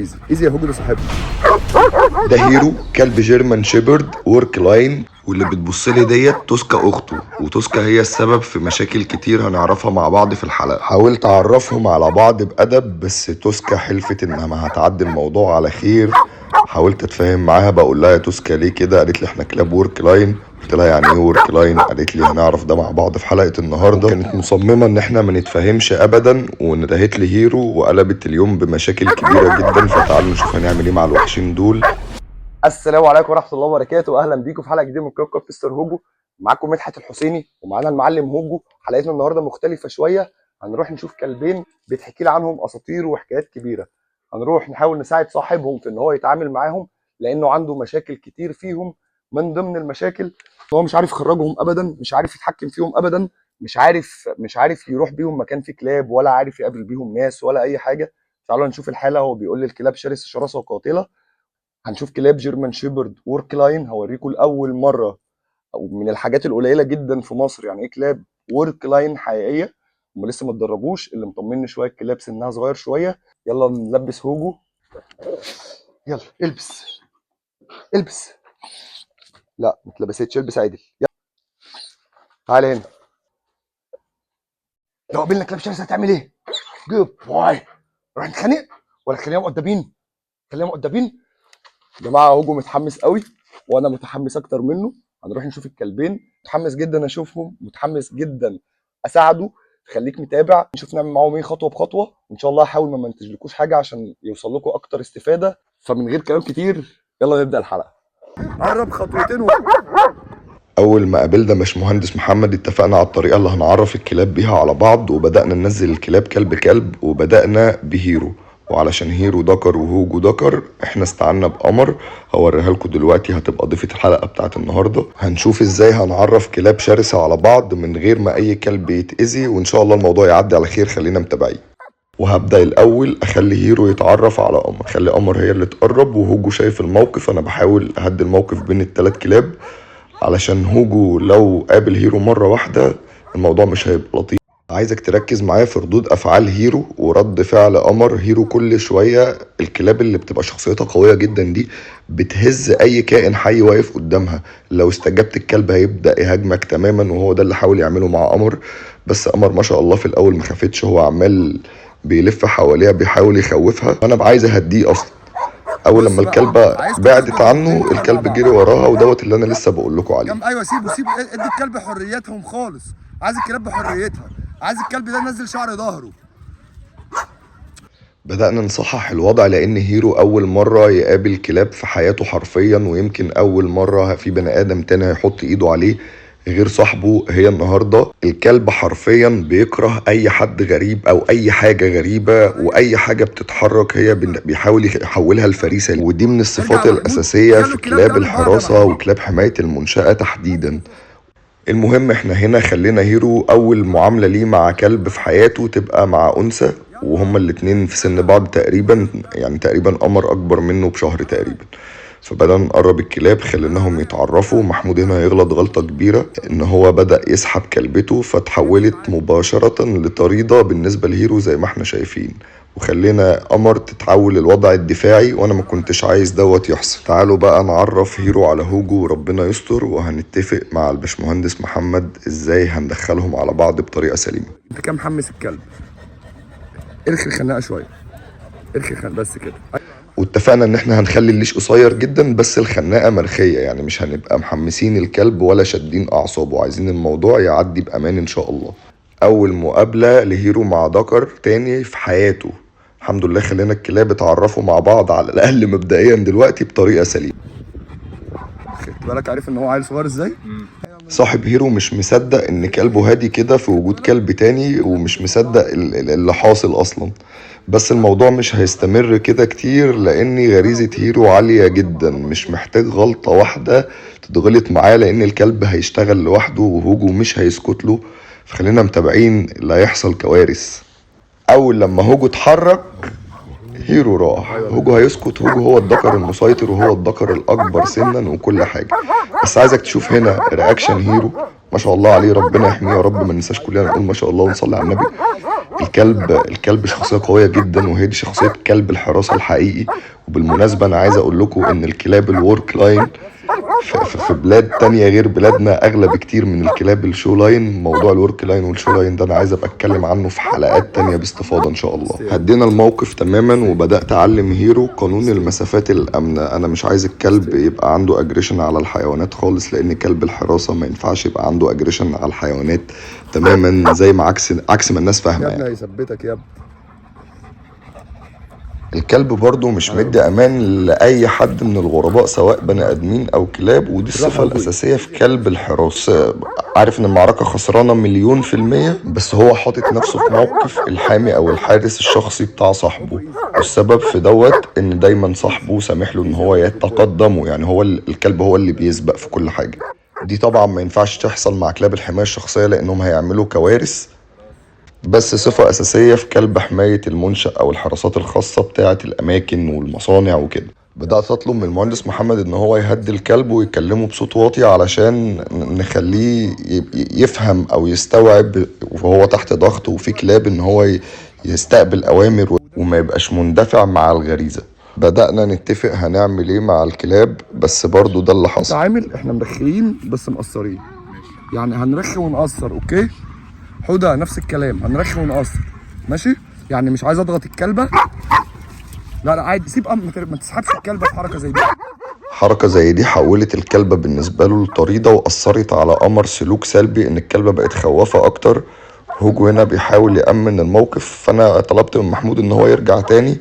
easy easy يا هوجو، ده صاحبنا. ده هيرو، كلب German Shepherd work line، واللي بتبص لي ديت توسكا اخته، وتوسكا هي السبب في مشاكل كتير هنعرفها مع بعض في الحلقة. حاولت اعرفهم على بعض بأدب، بس توسكا حلفت انها ما هتعدي الموضوع على خير. حاولت اتفاهم معاها، بقول لها يا توسكا ليه كده؟ قالت لي احنا كلاب work line. قلت لها يعني ايه work line؟ قالت لي هنعرف ده مع بعض في حلقة النهارده. كانت مصممه ان احنا ما نتفاهمش ابدا، وندهت لي هيرو وقلبت اليوم بمشاكل كبيرة جدا. فتعالوا نشوف هنعمل ايه مع الوحشين دول. السلام عليكم ورحمة الله وبركاته، اهلا بيكم في حلقة جديدة من كوكب مستر هوجو. معاكم مدحت الحسيني ومعانا المعلم هوجو. حلقتنا النهارده مختلفة شويه، هنروح نشوف كلبين بيتحكي لي عنهم اساطير وحكايات كبيره. هنروح نحاول نساعد صاحبهم في ان هو يتعامل معاهم، لانه عنده مشاكل كتير فيهم. من ضمن المشاكل ان هو مش عارف يخرجهم ابدا، مش عارف يتحكم فيهم ابدا، مش عارف يروح بيهم مكان فيه كلاب، ولا عارف يقابل بيهم ناس ولا اي حاجه. تعالوا نشوف الحاله. هو بيقول لي الكلاب شرسة شراسة وقاتله. هنشوف كلاب German Shepherd work line، هوريكم لاول مرة او من الحاجات القليلة جدا في مصر يعني ايه كلاب work line حقيقيه. هم لسه ما اتدربوش، اللي مطمني شوية الكلاب سنها صغير شويه. يلا نلبس هوجو، يلا البس البس. لا ما اتلبستش، البس عدل. يلا تعالى هنا. لو قابلنا كلاب شرسة هتعمل ايه؟ good boy. نروح نتخانق ولا خلينا مؤدبين؟ خلينا مؤدبين يا جماعه. هوجو متحمس قوي وانا متحمس اكتر منه. هنروح نشوف الكلبين، متحمس جدا اشوفهم، متحمس جدا اساعده. خليك متابع نشوف نعمل معاهم ايه خطوة بخطوه. ان شاء الله هحاول ما منتجلكوش حاجة عشان يوصل لكم اكتر استفاده. فمن غير كلام كتير يلا نبدا الحلقه. قرب خطوتين اول ما قابلنا باشمهندس محمد اتفقنا على الطريقة اللي هنعرف الكلاب بيها على بعض، وبدانا ننزل الكلاب كلب كلب، وبدانا بهيرو. وعلشان هيرو دكر وهوجو دكر احنا استعنا بقمر، هوريها لكم دلوقتي، هتبقى ضيفة الحلقة بتاعت النهاردة. هنشوف ازاي هنعرف كلاب شرسة على بعض من غير ما اي كلب يتأذي، وان شاء الله الموضوع يعدي على خير. خلينا متابعين. وهبدأ الأول أخلي هيرو يتعرف على قمر، خلي قمر هي اللي تقرب، وهوجو شايف الموقف. أنا بحاول أهدي الموقف بين التلات كلاب، علشان هوجو لو قابل هيرو مرة واحدة الموضوع مش هيبقى لطيف. عايزك تركز معايا في ردود افعال هيرو ورد فعل قمر. هيرو كل شويه، الكلاب اللي بتبقى شخصيتها قوية جدا دي بتهز اي كائن حي واقف قدامها. لو استجبت الكلب هيبدا يهاجمك تماما، وهو ده اللي حاول يعمله مع قمر. بس قمر ما شاء الله في الاول ما خافتش، هو عمال بيلف حواليها بيحاول يخوفها، وانا عايز اهديه اصلا. اول بص لما بقى، الكلبة عايزكم بعدت تاخدوا عنه خطوتين مع الكلب بعض. جري وراها، ودوت اللي انا لسه بقول لكم عليه. جنب، ايوه سيبه سيبه، ادي الكلب حريتهم خالص. عايز الكلاب بحريتها، عايز الكلب ده ينزل شعر ظهره. بدأنا نصحح الوضع، لأن هيرو أول مرة يقابل كلاب في حياته حرفيا، ويمكن أول مرة في بني آدم تاني هيحط إيده عليه غير صاحبه هي النهاردة. الكلب حرفيا بيكره أي حد غريب أو أي حاجة غريبة، وأي حاجة بتتحرك هي بيحاول يحولها لفريسة، ودي من الصفات ارجع يا محمود، الأساسية خلوا في الكلاب كلاب تقابل بعض يا الحراسة محمود. وكلاب حماية المنشأة تحديدا. المهم احنا هنا خلينا هيرو اول معاملة ليه مع كلب في حياته تبقى مع انثى، وهما الاتنين في سن بعض تقريبا، يعني تقريبا قمر اكبر منه بشهر تقريبا. فبدأنا نقرب الكلاب، خليناهم يتعرفوا. محمود هنا هيغلط غلطة كبيرة ان هو بدأ يسحب كلبته، فتحولت مباشرة لطريدة بالنسبة لهيرو زي ما احنا شايفين، وخلينا قمر تتحول للوضع الدفاعي، وانا ما كنتش عايز دوت يحصل. تعالوا بقى نعرف هيرو على هوجو وربنا يستر، وهنتفق مع الباشمهندس محمد ازاي هندخلهم على بعض بطريقة سليمة. انت كده محمس الكلب، ارخي الخناقة شويه، ارخي الخناقة بس كده. واتفقنا ان احنا هنخلي ال leash قصير جدا بس الخناقة مرخيه، يعني مش هنبقى محمسين الكلب ولا شادين اعصابه، عايزين الموضوع يعدي بامان ان شاء الله. اول مقابله لهيرو مع دكر تاني في حياته، الحمد لله خلينا الكلاب اتعرفوا مع بعض على الاقل مبدئيا دلوقتي بطريقة سليمة. خدت بالك؟ عارف ان هو عيل صغير ازاي؟ صاحب هيرو مش مصدق ان كلبه هادي كده في وجود كلب تاني، ومش مصدق اللي حاصل اصلا. بس الموضوع مش هيستمر كده كتير، لان غريزة هيرو عالية جدا، مش محتاج غلطة واحدة تتغلط معاه، لان الكلب هيشتغل لوحده وهوجو مش هيسكت له. فخلينا متابعين اللي هيحصل كوارث. اول لما هوجو اتحرك هيرو راح. هوجو هيسكت؟ هوجو هو الذكر المسيطر وهو الذكر الأكبر سنا وكل حاجة. بس عايزك تشوف هنا reaction هيرو، ما شاء الله عليه، ربنا يحميه يا رب. ما ننساش كلنا نقول ما شاء الله ونصلي على النبي. الكلب شخصية قوية جدا، وهي دي شخصية كلب الحراسة الحقيقي. وبالمناسبة انا عايز اقول لكم ان الكلاب ال work line في بلاد تانية غير بلادنا اغلى بكتير من الكلاب ال show line. موضوع ال work line وال show line ده انا عايز ابقى اتكلم عنه في حلقات تانية باستفاضة ان شاء الله. هدينا الموقف تماما وبدأت اعلم هيرو قانون المسافات الامنة. انا مش عايز الكلب يبقى عنده aggression على الحيوانات خالص، لان كلب الحراسة ما ينفعش يبقى عنده aggression على الحيوانات تماما، زي ما عكس ما الناس فاهمة يا ابني يعني. هيثبتك يا ابني. الكلب برضو مش مدي امان لاي حد من الغرباء سواء بني ادمين او كلاب، ودي الصفة الاساسية في كلب الحراسة. عارف ان المعركة خسرانة 1,000,000%، بس هو حاطط نفسه في موقف الحامي او الحارس الشخصي بتاع صاحبه، والسبب في دوت ان دايما صاحبه سامح له ان هو يتقدمه، يعني هو الكلب هو اللي بيسبق في كل حاجة. دي طبعا ما ينفعش تحصل مع كلاب الحماية الشخصية لانهم هيعملوا كوارث، بس صفة أساسية في كلب حماية المنشأ أو الحراسات الخاصة بتاعة الأماكن والمصانع وكده. بدأت أطلب من المهندس محمد إن هو يهدي الكلب ويكلمه بصوت واطي علشان نخليه يفهم أو يستوعب وهو تحت ضغط وفي كلاب، إن هو يستقبل أوامر وما يبقاش مندفع مع الغريزة. بدأنا نتفق هنعمل إيه مع الكلاب، بس برضو ده اللي حصل. عامل إحنا مرخيين بس مقصرين، يعني هنرخي ونقصر. okay حوده نفس الكلام، هنرخي ونقصر ماشي. يعني مش عايز اضغط الكلبة، لا لا عادي سيب، ما تسحبش الكلبة في حركة زي دي. حركة زي دي حولت الكلبة بالنسبة له لطريده، واثرت على قمر سلوك سلبي، ان الكلبة بقت خوافه اكتر. هوجو هنا بيحاول يامن الموقف، فانا طلبت من محمود ان هو يرجع تاني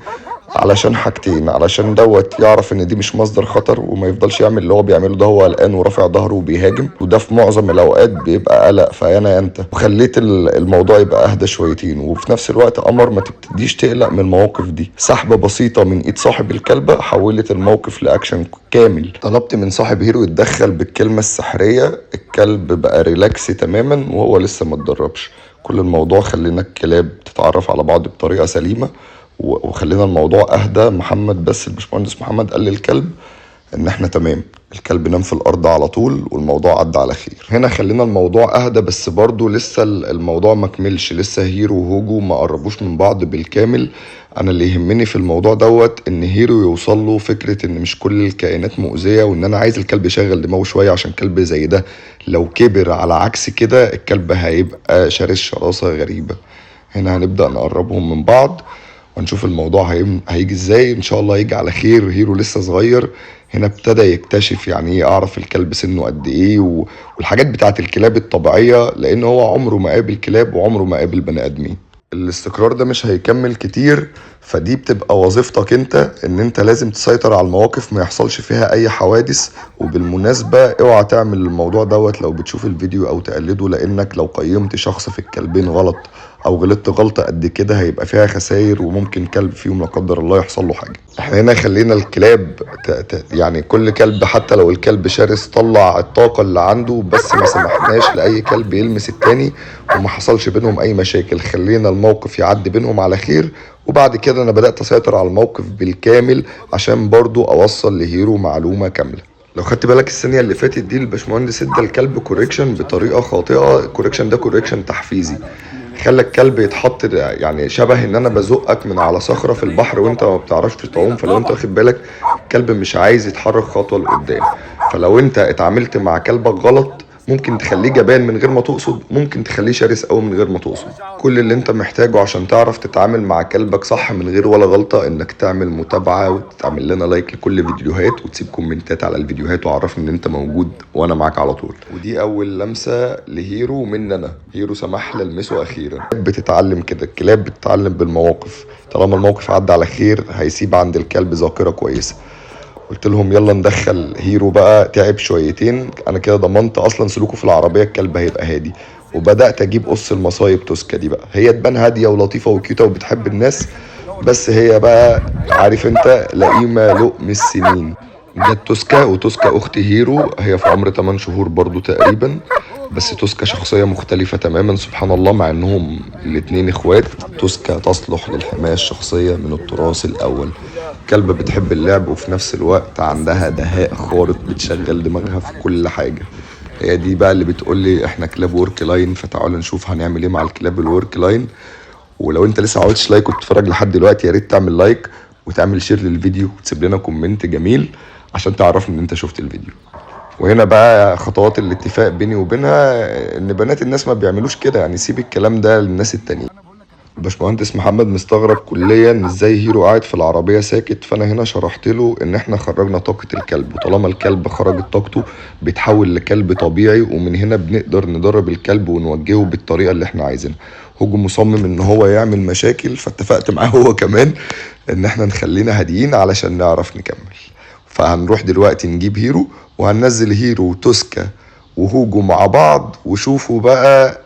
علشان حاجتين، علشان دوت يعرف ان دي مش مصدر خطر وما يفضلش يعمل اللي هو بيعمله ده، هو قلقان ورافع ظهره وبيهاجم، وده في معظم الاوقات بيبقى قلق، فانا يا انت. وخليت الموضوع يبقى اهدى شويتين، وفي نفس الوقت قمر ما تبتديش تقلق من المواقف دي. سحبه بسيطة من ايد صاحب الكلبة حولت الموقف لاكشن كامل. طلبت من صاحب هيرو يتدخل بالكلمة السحريه، الكلب بقى relax تماما وهو لسه ما اتدربش. كل الموضوع خلينا الكلاب تتعرف على بعض بطريقة سليمة، وخلينا الموضوع اهدى. محمد بس الباشمهندس محمد قال للكلب ان احنا تمام، الكلب نام في الارض على طول والموضوع عدى على خير. هنا خلينا الموضوع اهدى، بس برضو لسه الموضوع ما كملش، لسه هيرو وهوجو ما قربوش من بعض بالكامل. انا اللي يهمني في الموضوع دوت ان هيرو يوصل له فكرة ان مش كل الكائنات مؤذية، وان انا عايز الكلب يشغل دماغه شوية، عشان كلب زي ده لو كبر على عكس كده الكلب هيبقى شرس شراسة غريبة. هنا هنبدأ نقربهم من بعض ونشوف الموضوع هيجي ازاي. ان شاء الله هيجي على خير. هيرو لسه صغير، هنا ابتدى يكتشف يعني ايه اعرف الكلب سنة قد ايه والحاجات بتاعت الكلاب الطبيعية، لان هو عمره ما قابل كلاب وعمره ما قابل بني ادمين. الاستقرار ده مش هيكمل كتير، فدي بتبقى وظيفتك انت، ان انت لازم تسيطر على المواقف ما يحصلش فيها اي حوادث. وبالمناسبة اوعى تعمل الموضوع دوت لو بتشوف الفيديو او تقلده، لانك لو قيمت شخص في الكلبين غلط او غلطت غلطة قد كده هيبقى فيها خسائر، وممكن كلب فيهم لا قدر الله يحصل له حاجة. احنا هنا خلينا الكلاب يعني كل كلب حتى لو الكلب شرس طلع الطاقة اللي عنده، بس ما سمحناش لأي كلب يلمس التاني وما حصلش بينهم أي مشاكل. خلينا الموقف يعدي بينهم على خير، وبعد كده أنا بدأت أسيطر على الموقف بالكامل عشان برضو أوصل لهيرو معلومة كاملة. لو خدت بالك الثانية اللي فاتت دي الباشمهندس ادى الكلب correction بطريقة خاطئة. ال correction ده correction تحفيزي، خلى الكلب يتحط يعني شبه ان انا بزقك من على صخرة في البحر وانت ما بتعرفش تعوم، فلو انت واخد بالك الكلب مش عايز يتحرك خطوة لقدام. فلو انت اتعاملت مع كلبك غلط ممكن تخليه جبان من غير ما تقصد، ممكن تخليه شرس قوي من غير ما تقصد. كل اللي انت محتاجه عشان تعرف تتعامل مع كلبك صح من غير ولا غلطة انك تعمل متابعة وتعمل لنا like لكل فيديوهات وتسيب كومنتات على الفيديوهات وعرفني ان انت موجود وانا معاك على طول. ودي اول لمسة لهيرو مننا، هيرو سمح للمسه اخيرا. بتتعلم كده الكلاب، بتتعلم بالمواقف، طالما الموقف عدى على خير هيسيب عند الكلب ذاكرة كويسة. قلت لهم يلا ندخل هيرو بقى، تعب شويتين، انا كده ضمنت اصلا سلوكه في العربية الكلب هيبقى هادي. وبدات اجيب قص المصايب توسكا دي بقى، هي تبان هادية ولطيفة وكيوته وبتحب الناس، بس هي بقى عارف انت لئيمه لقم السنين. جت توسكا، وتوسكا اخت هيرو، هي في عمر 8 شهور برضو تقريبا، بس توسكا شخصية مختلفة تماما سبحان الله، مع انهم الاتنين اخوات. توسكا تصلح للحماية الشخصية من التراث الاول، كلبة بتحب اللعب وفي نفس الوقت عندها دهاء خارق، بتشغل دماغها في كل حاجة. هي دي بقى اللي بتقولي احنا كلاب work line، فتعالوا نشوف هنعمل ايه مع الكلاب ال work line. ولو انت لسه ما عملتش like وبتتفرج لحد دلوقتي، يا ريت تعمل like وتعمل share للفيديو وتسيب لنا comment جميل عشان تعرفني ان انت شفت الفيديو. وهنا بقى خطوات الاتفاق بيني وبينها، ان بنات الناس ما بيعملوش كده، يعني سيب الكلام ده للناس التانيين. باشمهندس محمد مستغرب كليا ازاي هيرو قاعد في العربية ساكت، فانا هنا شرحت له ان احنا خرجنا طاقة الكلب، وطالما الكلب خرجت طاقته بيتحول لكلب طبيعي، ومن هنا بنقدر ندرب الكلب ونوجهه بالطريقة اللي احنا عايزينها. هوجو مصمم ان هو يعمل مشاكل، فاتفقت معاه هو كمان ان احنا نخلينا هاديين علشان نعرف نكمل. فهنروح دلوقتي نجيب هيرو، وهننزل هيرو وتوسكا وهوجو مع بعض، وشوفوا بقى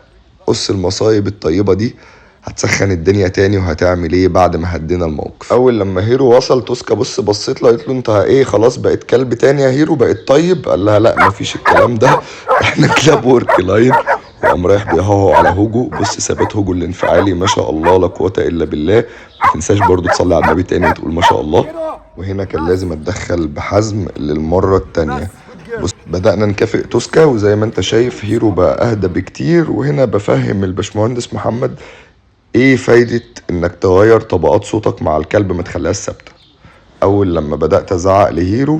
قص المصايب الطيبة دي هتسخن الدنيا تاني وهتعمل ايه بعد ما هدينا الموقف. اول لما هيرو وصل توسكا بص بصيت له قالت له انت ايه خلاص بقيت كلب تاني يا هيرو، بقيت طيب؟ قال لها لا مفيش الكلام ده، احنا كلاب work line. وقام رايح بيهوهو على هوجو. بص ثبات هوجو الانفعالي ما شاء الله لا قوة الا بالله. ما تنساش برضو تصلي على النبي تاني وتقول ما شاء الله. وهنا كان لازم اتدخل بحزم للمرة التانية. بص بدأنا نكافئ توسكا، وزي ما انت شايف هيرو بقى اهدى بكتير. وهنا بفهم الباشمهندس محمد ايه فايدة انك تغير طبقات صوتك مع الكلب ما تخليهاش ثابتة. اول لما بدأت ازعق لهيرو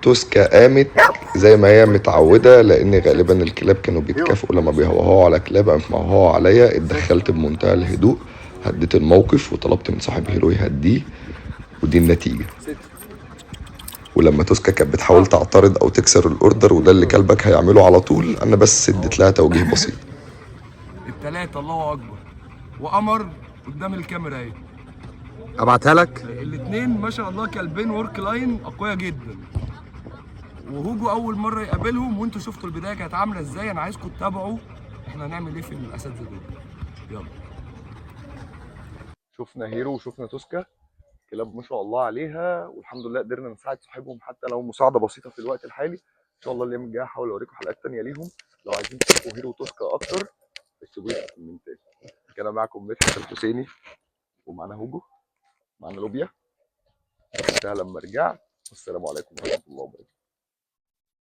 توسكا قامت زي ما هي متعودة، لان غالبا الكلاب كانوا بيتكافئوا لما بيهوهوا على كلاب، قامت مهوهوا عليا. اتدخلت بمنتهى الهدوء، هديت الموقف وطلبت من صاحب هيرو يهديه، ودي النتيجة. ولما توسكا كانت بتحاول تعترض او تكسر ال order، وده اللي كلبك هيعمله على طول، انا بس اديت لها توجيه بسيط. التلاتة الله اكبر، وقمر قدام الكاميرا اهي. ابعتها لك. الاثنين ما شاء الله كلبين work line اقوياء جدا، وهوجو اول مرة يقابلهم، وانتوا شفتوا البداية كانت عامله ازاي. انا عايزكم تتابعوا احنا هنعمل ايه في الاساتذة دول. يلا شفنا هيرو وشفنا توسكا، كلاب ما شاء الله عليها، والحمد لله قدرنا نساعد صاحبهم حتى لو مساعدة بسيطة في الوقت الحالي. ان شاء الله الايام الجاية هحاول اوريكم حلقات تانية ليهم. لو عايزين تشوفوا هيرو وتوسكا اكتر اكتبوا لي في الكومنتات. كان معاكم مدحت الحسيني، ومعانا هوجو، معانا لوبيا. ده لما رجعت، والسلام عليكم ورحمة الله وبركاته.